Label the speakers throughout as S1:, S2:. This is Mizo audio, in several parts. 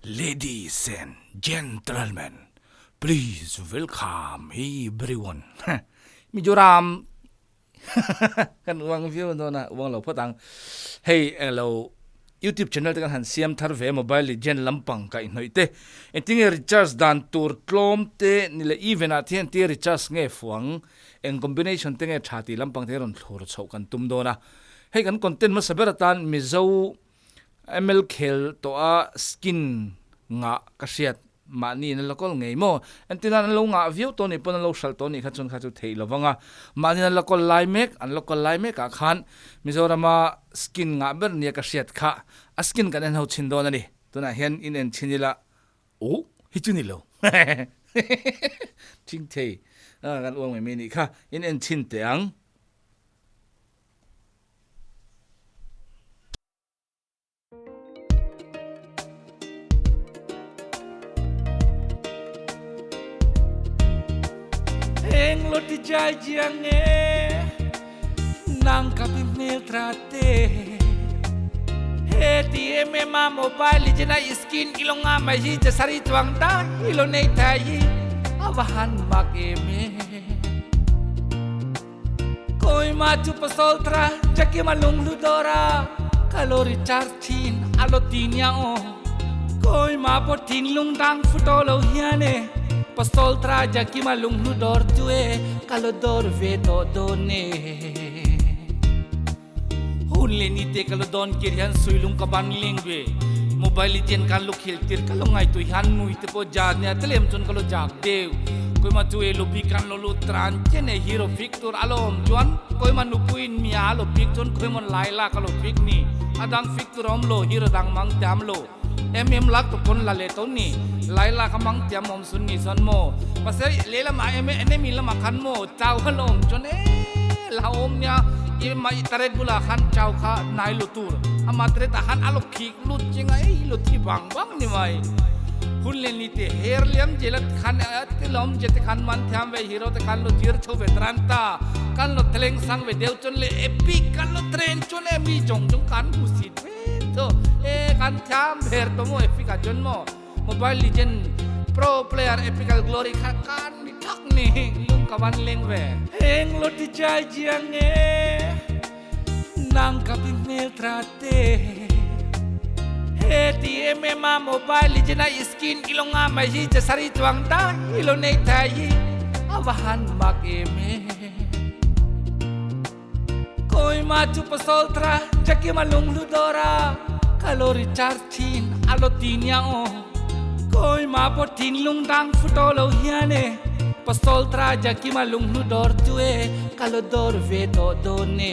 S1: Ladies and gentlemen, please welcome everyone. Mizoram kan uang viau dawn a, uang lo phawt ang. Hei englo YouTube channel te kan han siam thar ve Mobile Legend lampang kaihhnawih te. Engtinge recharge dan tur tlawm te ni leh event ah te hian tia recharge nge fuang, eng combination te nge tha tih lampang te hi rawn thlur chhoh kan tum dawn a. Hei kan content hmasa ber atan Mizo ML khel tawh a skin ngah ka hriat mahni in an la kawl ngei maw? Entirnan an lo ngah viau tawh nih pawn an lo hralh tawh nih kha chuan kha chu theih lo vang a, mahni in an la kawl lai mek, an la kawl lai mek ah khan Mizorama skin ngah ber nia ka hriat kha a skin kan en ho chhin dawn a ni. Tunah hian in en chhin ila uh hi chu ni lo thing thei kan uang mai mai nih kha in en chhin teh ang.
S2: Englo ti jai jiang e nang ka pi hmel tra te he ti em em a mobile jena skin ilonga mai hi che sari chuang da ilo nei thai awahan mak em e Koi ma chu pasol tra jaki ma lung lu dora kalo recharge thin alo tinia o koi ma po thin lung dang futo lo hiane pasol tra jaki ma lung lu dor chu e kalo dor ve to do ne hun le ni te kalo don kir hian suilung ka ban leng ve mobile legend kan lo khel tir ka lo ngai tu hian nui te pawh ja nia tlem chuan ka lo jak deuh koima chu e lo bik kan lo lut tran chen e hero fik tur a lo awm chuan koima nupuiin mia a lo bik chuan khawimawn lai lak a lo fik ni a dang fik tur a awm lo hero dang mang tiam lo em em lak tu pawn la leh to ni lai lak a mang tiam awm sun ni chuan maw mahse lehlamah em enemy lamah khan maw chau kha lo awm chuan e la awm nia i mah i taret bulah khan chau kha nai lu tur ama taret ah khan a lo khik lut ching a ei lut hi bang bang ni mai hun le ni te her liam jela khan te lom je te khan man thiam ve hero te khan lo thir chho ve tran ta kan lo thleng sang ve deuh chuan le epic kan lo train chuan e mi chong chong kan hmu sit ve tho e kan thiam ber to mo epic ah chuan maw Mobile Legend Pro Player Epical Glory kha kan ni thak ni lung ka van leng ve. Eng lo ti chai chiang e nang ka pi hmel tra te he ti em em a Mobile Legend a skin ilo nga mai hi che sari chuang da ilo nei thai hi a va han mak em e. Koi ma chu pasol tra jaki ma lung lu dora kalo recharge thin alo tinia o koi ma po thin lung dang futo lo hiane pasol tra jaki ma lung lu dor chu e kalo dor ve to do ne.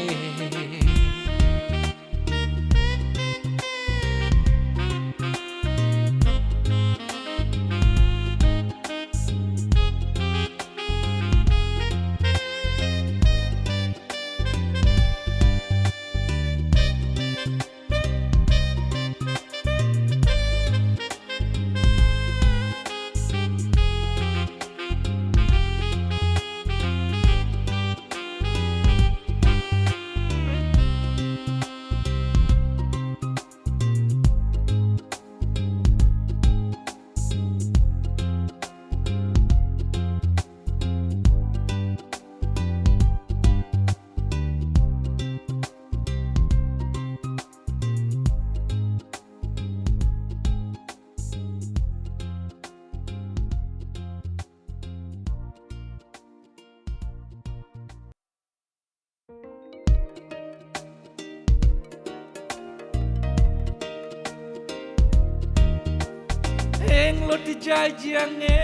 S2: Englo ti jai jiang e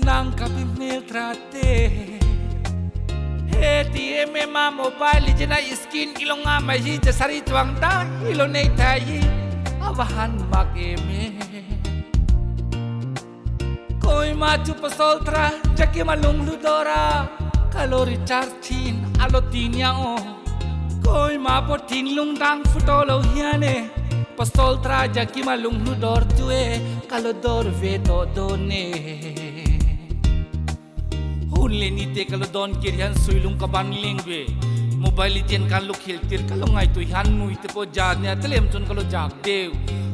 S2: nang ka pi hmel tra te he ti em em a mobile jena skin ilo nga mai hi che sari chuang da ilo nei thai hi a va han mak em e Koi ma chu pasol tra jaki ma lung lu dora kalo recharge thin alo tinia o koi ma po thin lung dang futo lo hiane pasol tra jaki ma lung lu dor chu e kalo dor ve to do ne. Hun le ni te ka lo dawn kir hian suilung ka ban leng ve. Mobile Legend kan lo khel tir ka lo ngai tu hian nui te pawh ja nia tlem chuan ka lo jak deuh.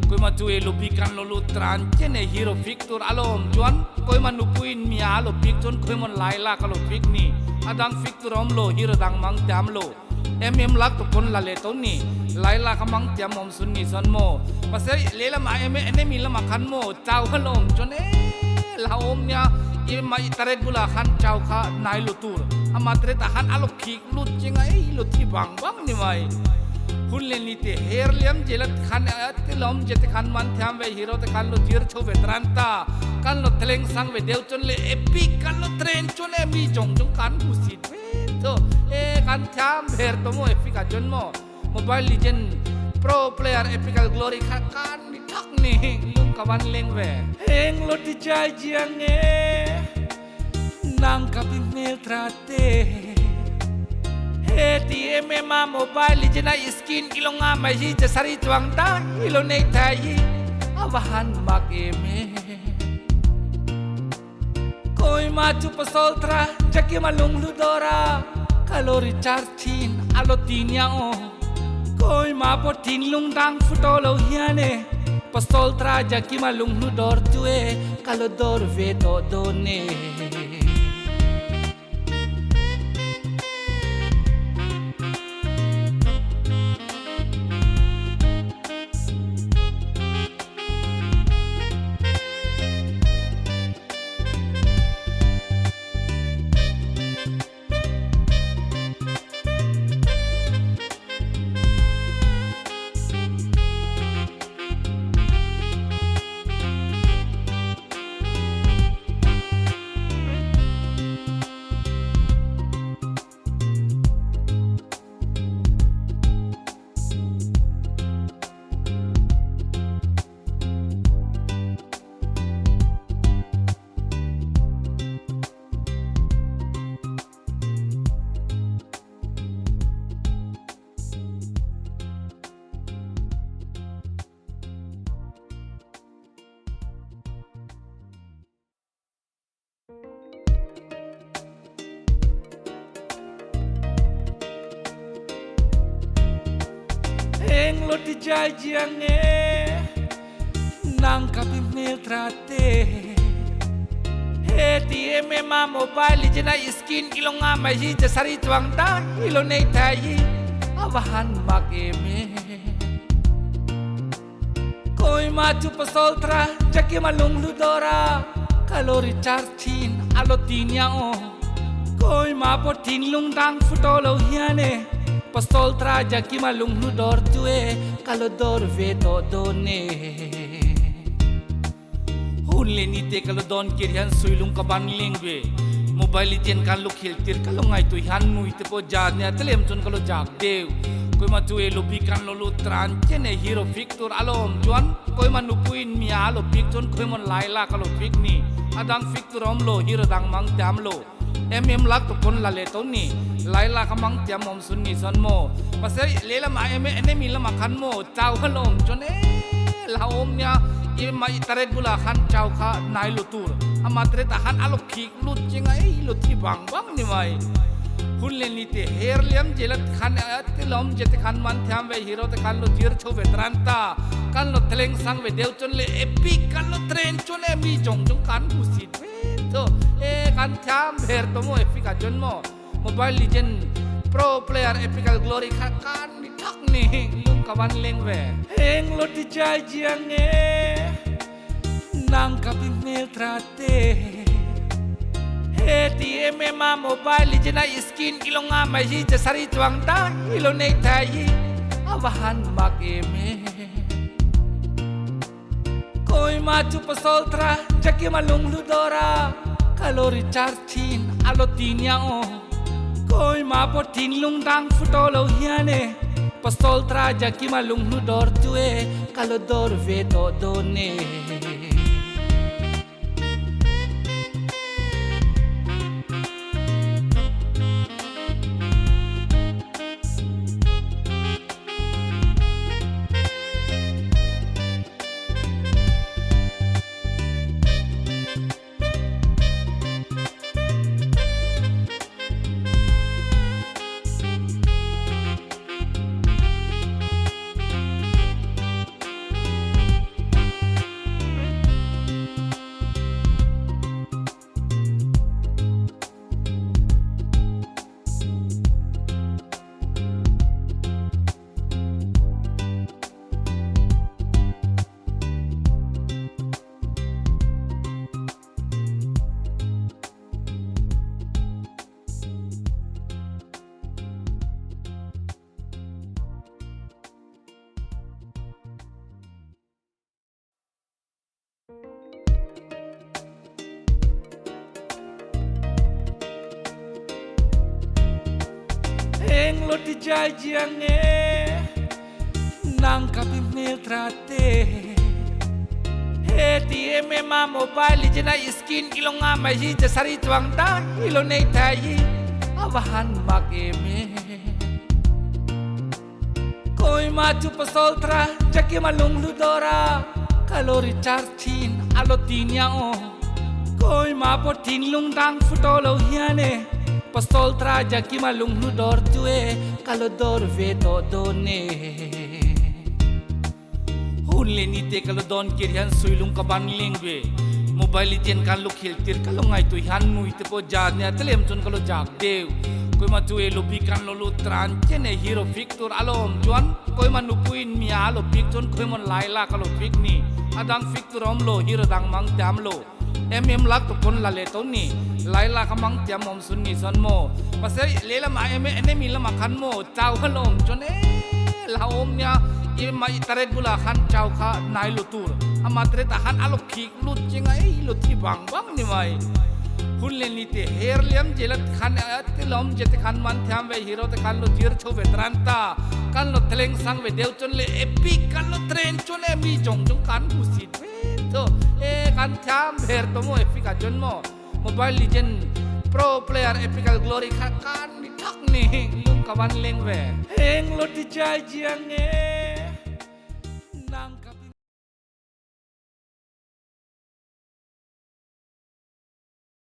S2: Koima chu e lobby kan lo lut tran chen e hero pick tur a lo awm chuan koima nupuiin mia a lo pick chuan khawimawn Laila ka lo pick ni. A dang pick tur a awm lo hero dang mang tiam lo. Em em lak tu pawn la leh to ni. Laila kha mang tiam awm sun ni chuan maw. Mahse lehlamah em enemy lamah khan maw chau kha lo awm chuan e la awm nia i mah i taret bulah khan chau kha nai lu tur ama taret ah khan a lo khik lut ching a ei lu thi bang bang ni mai. Hun leh ni te her liam jela khan te lawm je te khan man thiam ve hero te khan lo zir chho ve tran ta kan lo thleng sang ve deuh chuan leh epic kan lo train chuan e mi zawng zawng kan hmu sit ve. Tho e kan thiam ber to maw epic ah chuan maw mobile legend pro player epical glory kha kan ni thak ni lung ka van leng ve. Eng lo ti chai chiang e nang ka pi hmel tra te he ti em em a mobile legend a skin i lo nga mai hi chasari chuang ta i lo nei thai hi a va han mak em e. Koima chu pasal tra Jakima lunglu dawra ka lo recharge thin a lo ti nia aw Koima pawh thinlung dang photo lo hian e Pasal tra Jakima lunglu dawr chu e ka lo dawr ve tawh dawn e. Eng lo ti chai chiang e nang ka pi hmel tra te he ti em em a mobile legend a skin i lo nga mai hi chasari chuang ta i lo nei thai hi a va han mak em e. Koima chu pasal tra Jakima lunglu dawra ka lo recharge thin a lo ti nia aw Koima pawh thinlung dang photo lo hian e pasal tra Jakima lunglu dawr chu e ka lo dawr ve tawh dawn e. Hun leh ni te ka lo dawn kir hian suilung ka ban leng ve. Mobile legend kan lo khel tir ka lo ngai tu hian nui te pawh ja nia tlem chuan ka lo jak deuh. Koima chu e lobby kan lo lut tran chen e hero pick tur a lo awm chuan koima nupuiin mia a lo pick chuan khawimawn Laila ka lo pick ni. A dang pick tur a awm lo hero dang mang tiam lo. Em em lak tu pawn la leh to ni. Laila kha mang tiam awm sun ni chuan maw. Mahse lehlamah em enemy lamah khan maw chau kha la awm chuan e la awm nia i mah i taret bulah khan chau kha nai lu tur ama taret ah khan a lo khik lut ching a ei lu thi bang bang ni mai. Hun leh ni te her liam jela khan te lawm je te khan man thiam ve hero te khan lo zir chho ve tran ta kan lo thleng sang ve deuh chuan leh epic kan lo train chuan e mi zawng zawng kan hmu sit ve. Tho e kan thiam ber to maw epic ah chuan maw mobile legend pro player epical glory kha kan ni thak ni lung ka van leng ve. Eng lo ti chai chiang e nang ka pi hmel tra te he ti em em a mobile legend a skin i lo nga mai hi chasari chuang ta i lo nei thai hi a va han mak em e. Koima chu pasal tra Jakima lunglu dawra ka lo recharge thin a lo ti nia aw Koima pawh thinlung dang photo lo hian e pasal tra Jakima lunglu dawr chu e ka lo dawr ve tawh dawn e. Eng lo ti jai jiang e Nang ka pi hmel tra te He ti em em a mobile legend a skin ilo nga mai hi jasari chuang da ilo nei thai hi a va han mak em e Koi ma chu pasol tra jaki ma lung lu dora ka lo recharge thin a lo ti nia aw Koi ma pawh thin lung dang photo lo hian e Pasol tra jaki ma lung hlu dawr chu e ka lo dawr ve tawh dawn e. Hun leh ni te ka lo dawn kir hian suilung ka ban leng ve. Mobile legend kan lo khel tir ka lo ngaihtuah hian nui te pawh ja nia tlem chuan ka lo jak deuh. Koima chu e lobby kan lo lut tran chen e hero fik tur a lo awm chuan koima nupuiin mia a lo fik chuan khawimawn Laila ka lo fik ni. A dang fik tur a awm lo hero dang mang tiam lo. Em em lak tu pawn la leh to ni. Laila kha mang tiam awm sun ni chuan maw. Mahse lehlamah em enemy lamah khan maw chau kha lo awm chuan e la awm nia i mah i taret bulah khan chau kha nai lu tur ama taret ah khan a lo khik lut ching a ei lut hi bang bang ni mai. Hun leh ni te her liam jela khan te lawm je te khan man thiam ve hero te khan lo zir chho ve tran ta kan lo thleng sang ve deuh chuan leh epic kan lo train chuan e mi zawng zawng kan hmu sit ve. Tho e kan thiam ber to maw epic ah chuan maw mobile legend pro player epical glory kha kan ni thak ni lung ka van leng ve. Eng lo ti chai chiang e nang ka pi.